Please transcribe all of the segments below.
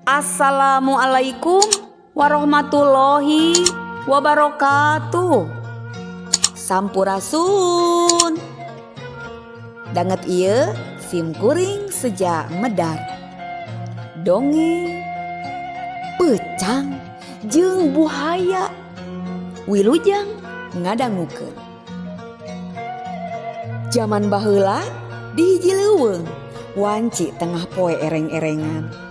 Assalamualaikum warahmatullahi wabarakatuh. Sampurasun. Danget ieu sim kuring seja medar. Dongeng Peucang jeung Buhaya. Wilujeng ngadangukeun. Jaman baheula di hiji leuweung wanci tengah poe ereng-erengan.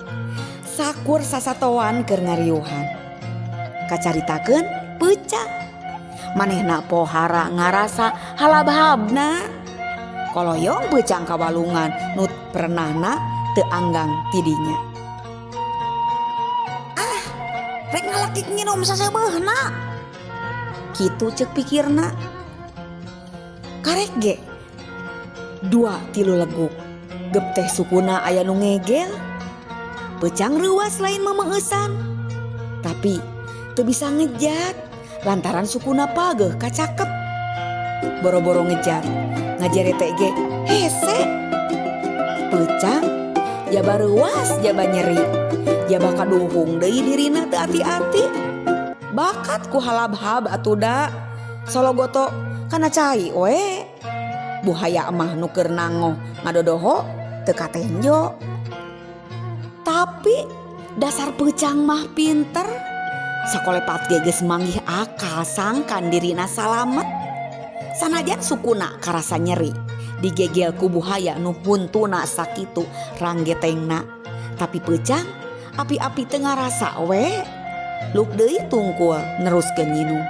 Sakur sasatoan keur ngariuhan. Kacaritakeun peucang. Manehna pohara ngarasa halabhabna. Koloyong peucang ka walungan nu pernahna teu anggang tidinya. Ah, rek ngalakik nginum saseubeuhna. Kitu ceuk pikirna. Karek ge dua tilu leguk. Gep teh sukuna aya nu ngegel. Peucang reuwas lain memeueusan. Tapi teu bisa ngejat lantaran sukuna pageuh kacakep. Boro-boro ngejat, ngajerete ge hese. Peucang jaba reuwas jaba nyeri. Jaba kaduhung deui dirina teu ati-ati. Bakat ku halabhab atuh da. Sologoto kana cai we. Buhaya mah nu keur nangoh ngadodoho teu katenjo. Tapi dasar peucang mah pinter. Sakolepat ge geus manggih akal sangkan dirina salamet. Sanajan sukuna karasa nyeri digegel ku buhaya nu huntuna sakitu ranggetengna. Tapi peucang api-api teu ngarasa we. Luk deui tungkul neruskeun nginum.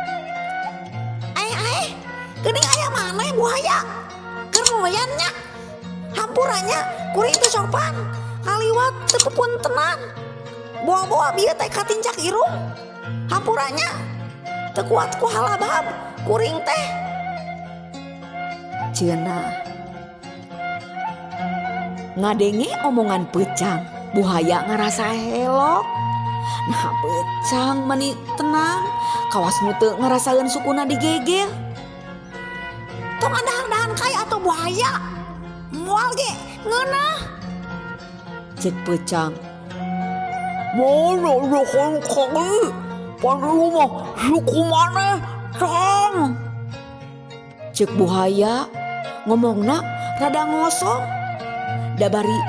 Aeh aeh, geuning aya maneh buhaya? Keur nulayan nya. Hampura nya kuring teu sopan. Ngaliwat teu pepuntenan. Boa-boa bieu teh katincak irung. Hampura nya teu kuat ku halabhab kuring teh. Cenah. Ngadenge omongan peucang, buhaya ngarasa helok. Nah peucang meni tenang, kawas nu teu ngarasaeun sukuna digegel. Tong adahan-dahan kai atuh buhaya. Moal ge ngeunah. Ceuk peucang. Mana dahan kai? Pan ieu mah suku maneh, Cang. Ceuk buhaya ngomongna rada ngosong. Da bari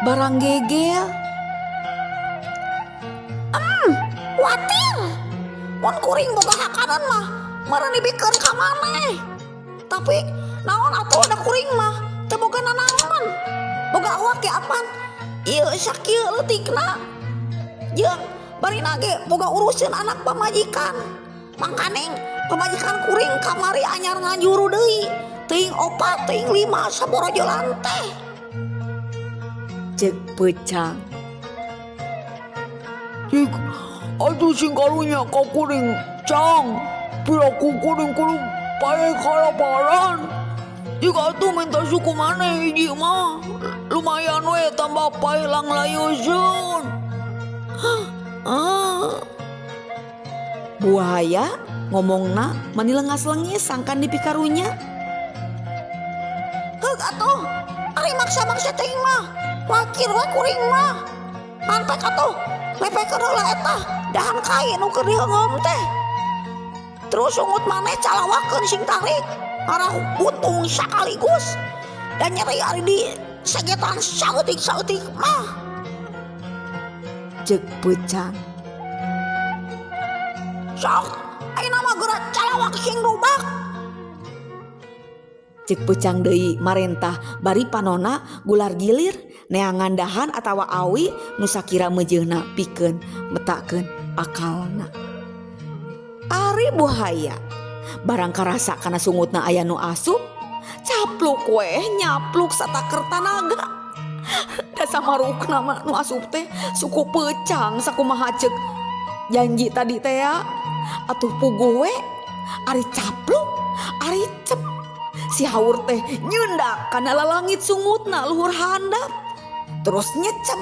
barang gegel. Kuatir. Mun kuring boga hakanan mah meureun dibikeun ka maneh. Tapi naon atuh da kuring mah teu boga nanaon. Boga awak ge apan ieu sakieu leutikna. Jeung barina ge boga uruseun anak pamajikan. Mangkaning pamajikan kuring kamari anyar ngajuru deui. Teuing opat teuing lima saborojolan teh. Ceuk peucang. Cik, atuh sing karunya ka kuring, Cang. Piraku kuring kudu paeh kalaparan. Jig atuh minta suku maneh hiji mah. Lumayan we tambah paeh langlayuseun. Ah. Buhaya ngomongna mani lengas-lengis sangkan dipikarunya. Heuk atuh, ari maksa-maksa teuing mah. Wakir we kuring mah. Mantek atuh, lepekeun heula eta dahan kai nu keur diheungeum teh. Terus sungut maneh calawakeun sing tarik. Ngarah buntung sakaligus. Dan nyeri ari di segetan saeutik-saeutik mah. Ceuk peucang. Sok, ayeuna mah geura calawak sing rubak. Ceuk peucang deui marentah bari panona gular gilir neangan dahan atawa awi nu sakira meujeuhna pikeun metakeun akalna. Ari buhaya barang karasa kana sungutna aya nu asup, capluk weh nyapluk sataker tanaga. Da samarukna mah nu asup teh suku peucang sakumaha ceuk janji tadi teh ya. Atuh puguh we ari capluk ari cep. Si haur teh nyeundak kana lalangit sungutna luhur handap. Terus nyecep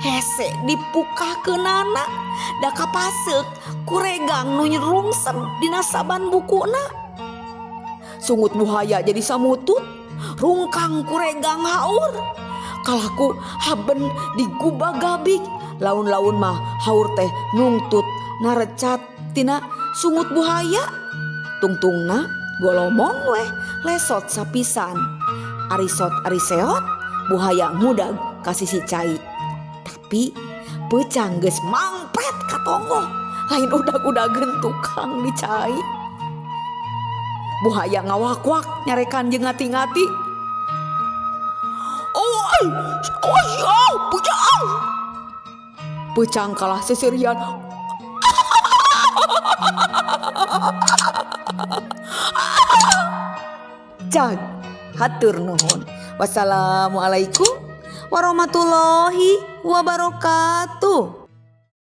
hese dipukahkeunana da kapaseuk ku regang nu rungsem dina saban bukuna. Sungut buhaya jadi samutut, rungkang ku regang haur. Kalaku haben digubag-gabig Laun-laun mah haur teh nungtut narecat tina sungut buhaya. Tungtungna golomong weh lesot sapisan. Arisot ariseot buhaya ngudag ka sisi cai. Tapi peucang geus mangpet ka tonggoh lain udag-udageun tukang di cai. Buhaya ngawakwak nyarekan jeung ngati-ngati. Oh, ay, awas ya, peucang. Peucang kalah seserian. Cag, hatur nuhun. Wassalamualaikum warahmatullahi wabarakatuh.